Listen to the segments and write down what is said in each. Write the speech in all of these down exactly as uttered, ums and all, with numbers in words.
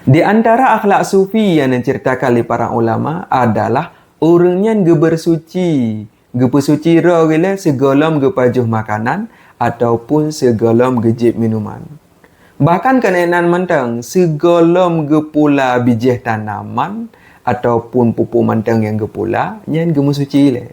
Di antara akhlak sufi nyang diceritakan lé para ulama adalah ureuëng nyan geubersuci, geupeusuci droe geuh lé sigohlom geupajoh makanan ataupun sigohlom geujieb minuman. Bahkan keuneuk nan mantong, sigohlom geupula bijéh tanaman ataupun pupuk mantong nyang geupula, nyan geumeusuci lé.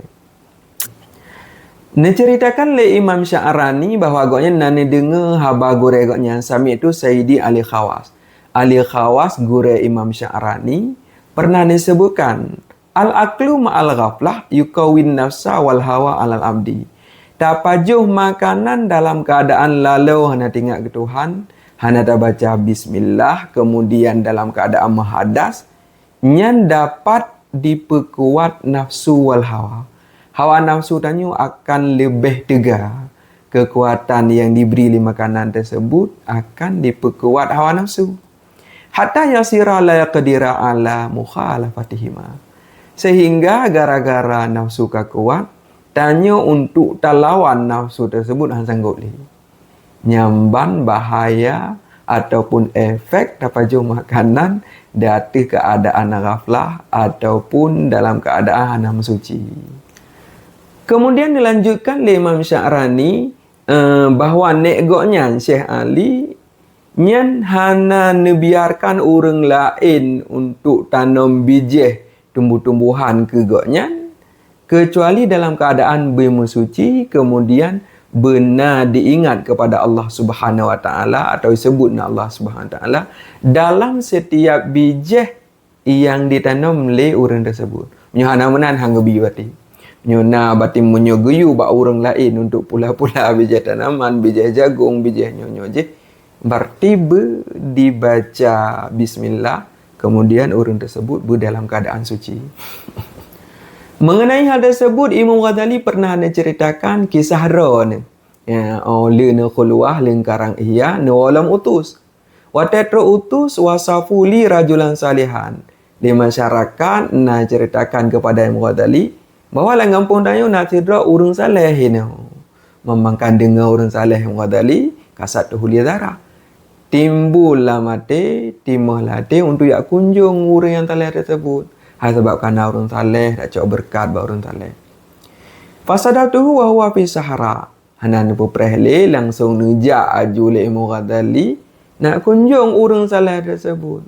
Neuceuritakan lé Imam Sya'rani bahwa gobnyan na neudeungoe haba gurée gobnyan, sami'tu Sayyidi Ali Khawas. Ali Khawas, gurée Imam Sya'rani, pernah neuseubutkan, "Al-aklu ma'al ghaflah yukawin nafsa wal hawa alal abdi." Tapajoh makanan dalam keuadaan lalo hana teuingat keu Tuhan, hana tabaca bismillah, kemudian dalam keuadaan meuhadas, nyan dapat dipeukuat nafsu wal hawa. Hawa nafsu tanyoe akan leubeh teuga. Keukuatan nyang dibri lé makanan teuseubut akan dipeukuat hawa nafsu. Hatta yasira la yaqdira ala mukhalafatihima. Sehingga gara-gara nafsu ka kuat, tanyoe untuk talawan nafsu teuseubut hana sanggob lé. Nyan ban bahaya ataupun efek tapajoh makanan di ateueh keuadaan ghaflah ataupun dalam keuadaan hana meusuci. Kemudian dilanjutkan lé Imam Sya'rani, eh, bahwa nék gobnyan, Syekh Ali, nyan hana neubiarkan ureuëng laén untuk tanom bijéh tumbuh-tumbuhan keu gobnyan, keucuali dalam keuadaan beumeusuci, kemudian beuna diingat kepada Allah Subhanahu Wa Taala atau disebut na Allah Subhanahu Wa Taala dalam setiap bijéh nyang ditanom lé ureuëng teuseubut. Meunyoe hana meunan, han geubi batin. Meunyoe na batin, meunyoe geuyue bak ureuëng laén untuk pula-pula bijéh tanaman, bijéh jagong, bijéh nyoe-nyoe jih, berarti beu dibaca bismillah, kemudian ureuëng teuseubut beu dalam keuadaan suci. Mengenai hal tersebut, Imam Ghazali pernah neuceuritakan kisah droeneuh. Ya, oh, lé neukhulwah lam karang Ihya, neuwoe lom utus. Watée trok utus, wasafu li rajulan salihan. Di masyarakat na ceritakan kepada Imam Ghazali bahwa lam gampông tanyoe na sidroe ureuëng saleh inoe. Memang ka deungoe ureuëng saleh Imam Ghazali, kasat tuhuli zara. Timbul lam até, timoh lam até untuk jak kunjong ureuëng nyang saleh tersebut. Hai sabab ka na ureuëng saleh, dak cok beureukat bak ureuëng saleh. Fasadaftuhu wa huwa fi sahara. Hana neupeupreh lé, langsong neujak aju lé Imam Ghazali nak kunjong ureuëng saleh tersebut.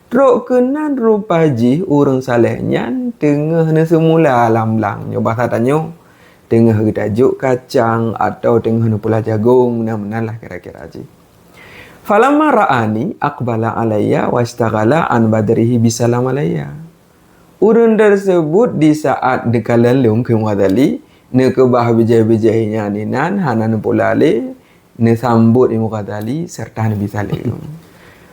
Trok keunan rupa jih ureuëng saleh nyan teungoh neuseumula lam blang, nyoe basa tanyoe, teungoh geutajok kacang atau teungoh neupula jagong, meunan-meunan lah kira-kira jih. Falamma ra'ani aqbala alayya washtaghala an badrihi bisalam alayya. Ureuëng tersebut di saat neukalon lôn keu Imam Ghazali, neukeubah bijéh-bijéh nyan inan hana neupula lé, neusambot Imam Ghazali serta neubi saleuem.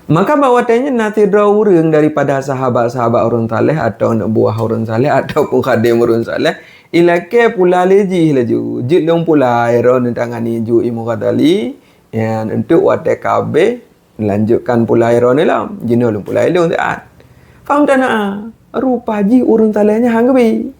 Maka bak watée nyan na sidroe ureuëng daripada sahabat-sahabat ureuëng saleh atau aneuk buah ureuëng saleh ataupun khadem ureuëng saleh, ilakée pula lé jih laju. Jeuet lôn pula, iro neutangani ju Imam Ghazali, nyan untuk watée ka abéh, lanjutkan pula iro neulom, jinoe lôn pula ilong siat. Faham tak na? Rupa jih ureuëng saleh nyan han geubi.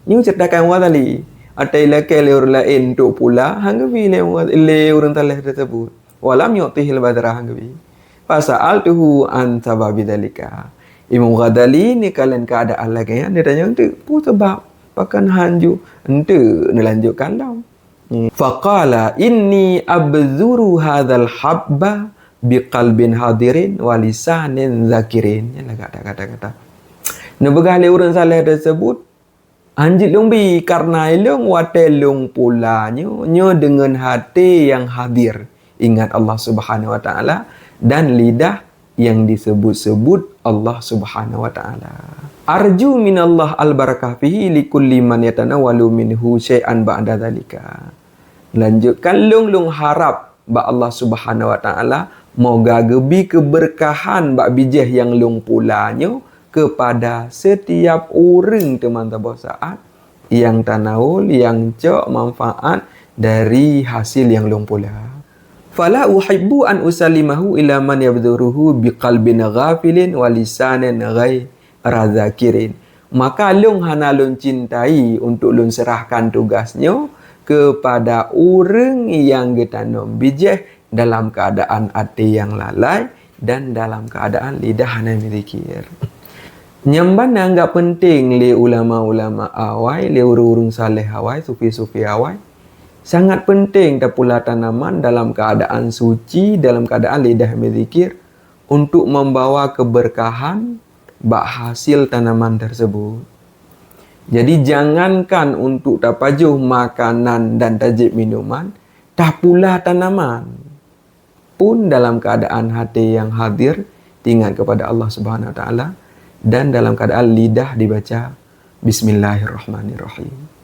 Nyoe ceritakan Imam Ghazali. Atai lakée lé ureuëng laén untuk pula, han geubi lé, lé ureuëng saleh tersebut. Walam yu'tihil badra, han geubi. Fasa'altuhu an sababi dzalika. Imam Ghazali ni kalian keadaan lagée nyan, dia tanya untuk, "Peue sabab? Pakon han ju?" Untuk neulanjutkan lom. Faqala, "Inni abdzuru hadzal habba biqalbin hadirin wa lisanin zakirin." Nyan lagak kata-kata. Neupeugah lé ureuëng saleh tersebut, "Hanjeuet lôn bi, karna ilong watée lôn pula nyoe, nyoe deungon hati nyang hadir, ingat Allah Subhanahu wa Taala, dan lidah yang disebut-sebut Allah Subhanahu wa Taala. Arju minallah al-barakah fihi likulli man yatanawalu minhu syai'an ba'da dzalika." Lanjutkan, lôn, lôn harap bak Allah Subhanahu wa Taala, moga geubi keubeurkahan bak bijéh nyang lôn pula nyoe keupada setiap ureuëng teuma saboh saat nyang tanawul, nyang cok manfaat dari hasil nyang lôn pula. Fala uhibbu an usallimahu ila man yabdzuruhu biqalbin ghafilin wa lisanin ghaira dzakirin. Maka lôn hana lôn cintai untuk lôn serahkan tugas nyoe keupada ureuëng nyang geutanom bijéh dalam keuadaan até nyang lalai, dan dalam keadaan lidah hana mizikir. Nyang ban anggap penting lé ulama-ulama awai, lé ureuëng-ureuëng saleh awai, sufi-sufi awai, sangat penting tapula tanaman dalam keadaan suci, dalam keadaan lidah mizikir untuk membawa keberkahan bak hasil tanaman tersebut. Jadi jangankan untuk tapajoh makanan dan tajép minuman, tapula tanaman pun dalam keadaan hati yang hadir, ingat kepada Allah Subhanahu Wa Taala, dan dalam keadaan lidah dibaca Bismillahirrahmanirrahim.